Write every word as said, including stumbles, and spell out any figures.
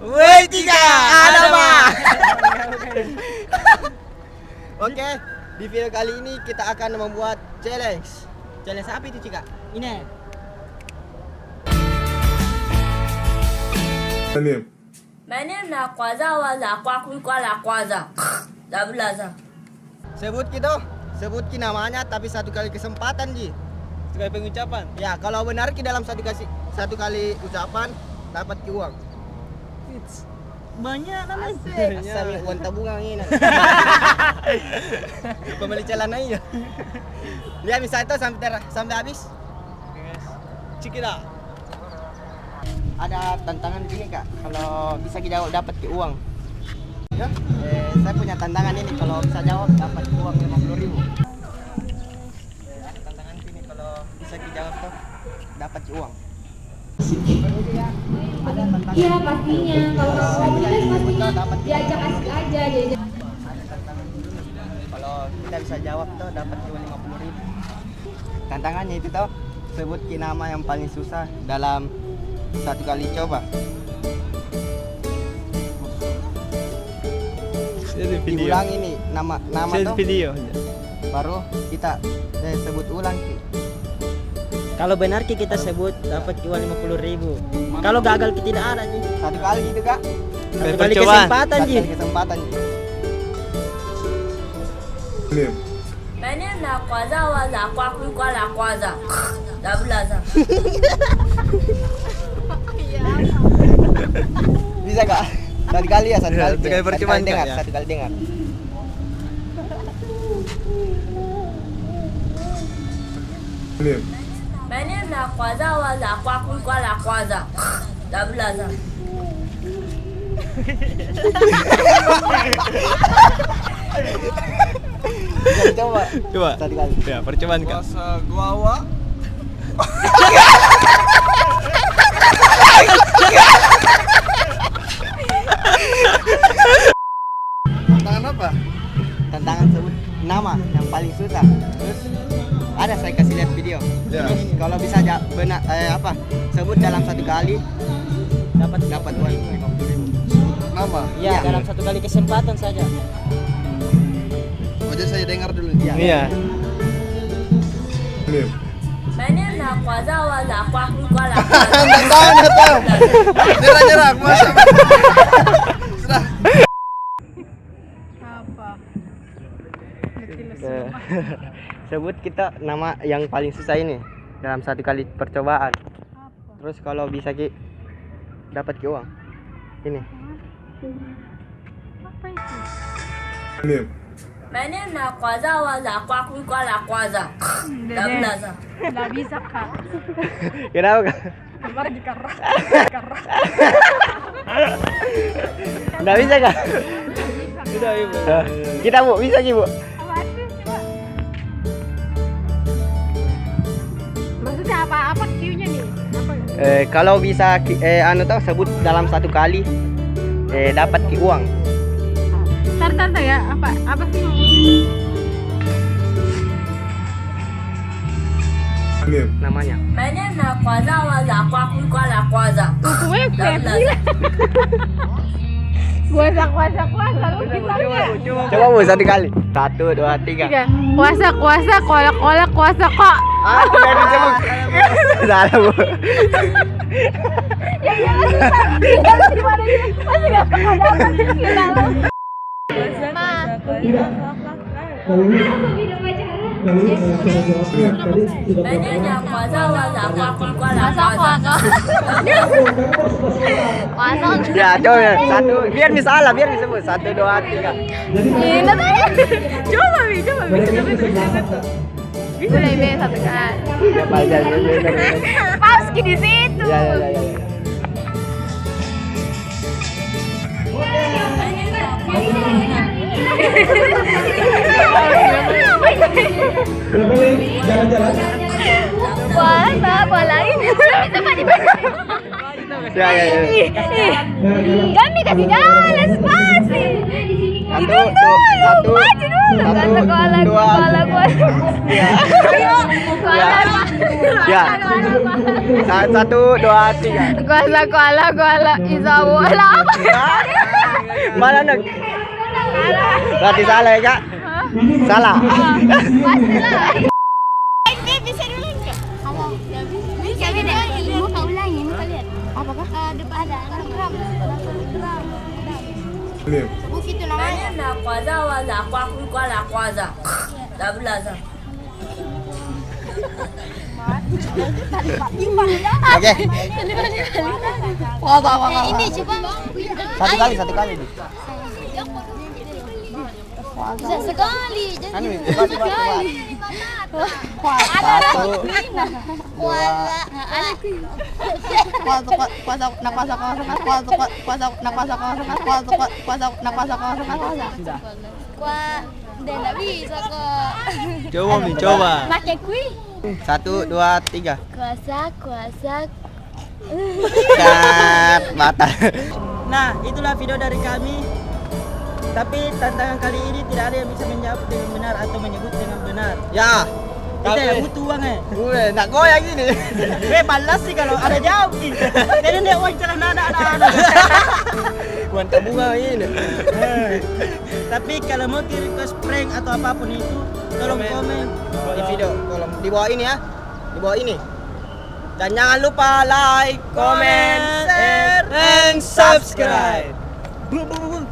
Woi, Cika, ada, Pak. Oke, di video kali ini kita akan membuat challenge. Challenge apa itu, Cika? Ini. My name na Kwaza Waza, Kwakwi Kwala Kwaza. Zabulaza. Sebut ki toh, sebut ki namanya, tapi satu kali kesempatan ji. Satu kali pengucapan. Ya, kalau benar ki dalam satu kasi-, satu kali ucapan, dapat ki uang. Wits. Banyak namanya. Asik. Asal ni uang tabungan ni nak. Pembeli celana iya. Lihat misal tu sampai ter-, sampai habis. Check it out. Ada tantangan gini, Kak. Kalau bisa ki jawab, dapat ki uang. Ya? Eh, saya punya tantangan ini, kalau bisa jawab, dapat uang lima puluh ribu. Eh, ada tantangan gini, kalau bisa ki jawab tuh, dapat ki uang. Iya, pastinya. Kalau komunitas pasti diajak asik aja, diajak. Ada tantangan gini, kalau kita bisa jawab tuh, dapat ki uang lima puluh ribu. Tantangannya itu toh, sebut ki nama yang paling susah dalam satu kali coba. Saya ada video. Diulangi ni nama, nama toh. Saya ada video. Baru kita, eh, sebut ulang ki. Kalau benar ki kita sebut, dapat ki uang lima puluh ribu. Kalau gagal ki tidak ada ji. Satu kali gitu, Kak. Satu kali kesempatan ji. Satu kali kesempatan ji. My name na Kwaza Waza, Kwakwi Kwala Kwaza. Zabulaza. Bisa, Kak? Satu kali ya, satu kali. Satu kali percobaan, Kak, ya. Satu kali dengar, satu kali dengar. My name na Kwaza Waza, Kwakwi Kwala Kwaza. Zabulaza. Coba. Coba. Satu kali. Ya, percobaan, Kak. Bahasa Gowa. Tantangan apa? Tantangan sebut nama yang paling susah. Terus ada saya kasih lihat video. Ya. Terus kalau bisa ja-, benar, eh, apa, sebut dalam satu kali, dapat, dapat uang lima puluh ribu. Nama? Iya, dalam satu kali kesempatan saja. Oh, jadi saya dengar dulu. Iya. Iya. My name na Kwaza Waza, Kwakwi Kwala Kwaza. Nggak tahu, nggak tahu. Nyerah, nyerah, aku masuk. Sudah. Apa? Ngerti lah semua. Sebut kita nama yang paling susah ini dalam satu kali percobaan. Apa? Terus kalau bisa ki, dapat ki uang. Ini. Hah? Apa itu? Ini. My name na Kwaza Waza, Kwakwi Kwala Kwaza. Hmm, dede. Zabulaza. Nggak bisa, Kak. Kenapa, Kak? Kemarin dikerah. Dikerah. Nggak bisa, Kak? Nggak bisa, Kak. Kita, Bu, bisa ki, Bu? Apa itu, coba? Maksudnya apa, apa cue-nya nih? Apa? Eh, kalau bisa ki-, eh, anu toh, sebut dalam satu kali, eh, dapat ki uang. Tar, tar, tar ya, apa, apa sih maksudnya? Namanya. My name na Kwaza Waza, Kwakwi Kwala Kwaza. Kuku wepet. Kuasa, kuasa, kuasa, lu kita lihat. Coba, Bu, satu kali. Satu, dua, tiga. Tiga. Kuasa, kuasa, kolak, kolak, kuasa, kok. Ah, tidak disebut. Salah, Bu. Ya, ya, susah. Masih nggak pernah dapat. Kita, Ma. Tidak. Kalau ini, kalau ini, eh, saya jawab ya. Tadi sudah berapa? Kuasa, kuasa. Ya, coba ya. Satu, biar bisa lah, biar bisa sebut. Satu, dua, tiga. Jadi, coba, Mi, coba, Mi. Bisa, bisa, bisa. Bisa, bisa, satu kali. Ya, belajar, belajar, belajar. Pas ki di situ. Ya, ya, ya, ya, ya. Kenapa nih? Jalan-jalan? Wah, apa, apa lain? Bisa, Pak, dibaca. Ya, ya, ya. Ih, ih. Kami kasih jalan, spasi. Satu, dua, satu, satu, dua. Kuala, kuala, kuala. Ya. Ya. Sa-, satu, dua, tiga. Kuasa, kuala, kuala. Insya Allah. Mana nak? Berarti salah ya, Kak? Salah. Bisa dulu nggak? Bisa, bisa. Mau kau ulangi, mau kau lihat. Apakah? Eh, depan ada. Bukit itu namanya. Tanya na kwaza waza, aku, aku kuala kwaza. Dah belajar. Oke. Ini coba. Satu kali, satu kali. Bisa sekali, jangan sekali. Satu. Dua. Kuasa, kuasa, kuasa, kuasa, kuasa, kuasa, kuasa, kuasa, kuasa, kuasa, kuasa, kuasa, kuasa, kuasa. Kuasa. Kuasa. Dia ndak bisa kok. Coba, Mi, coba. Pakai kui. Satu, dua, tiga. Kuasa, kuasa. Cut, batal. Nah, itulah video dari kami. Tapi tantangan kali ini tidak ada yang bisa menjawab dengan benar atau menyebut dengan benar. Ya. Kita ya butuh uang, eh. Gue, nak goyang ini. Eh, balas sih kalau ada jawab sih. Jadi dia uang celana anak-anak. Uang tabungan ini. Eh. Tapi kalau mau request prank atau apapun itu, tolong komen. Komen. Di video, tolong. Di bawah ini ya. Di bawah ini. Dan jangan lupa like, comment, share, and subscribe. Bung, bung, bung.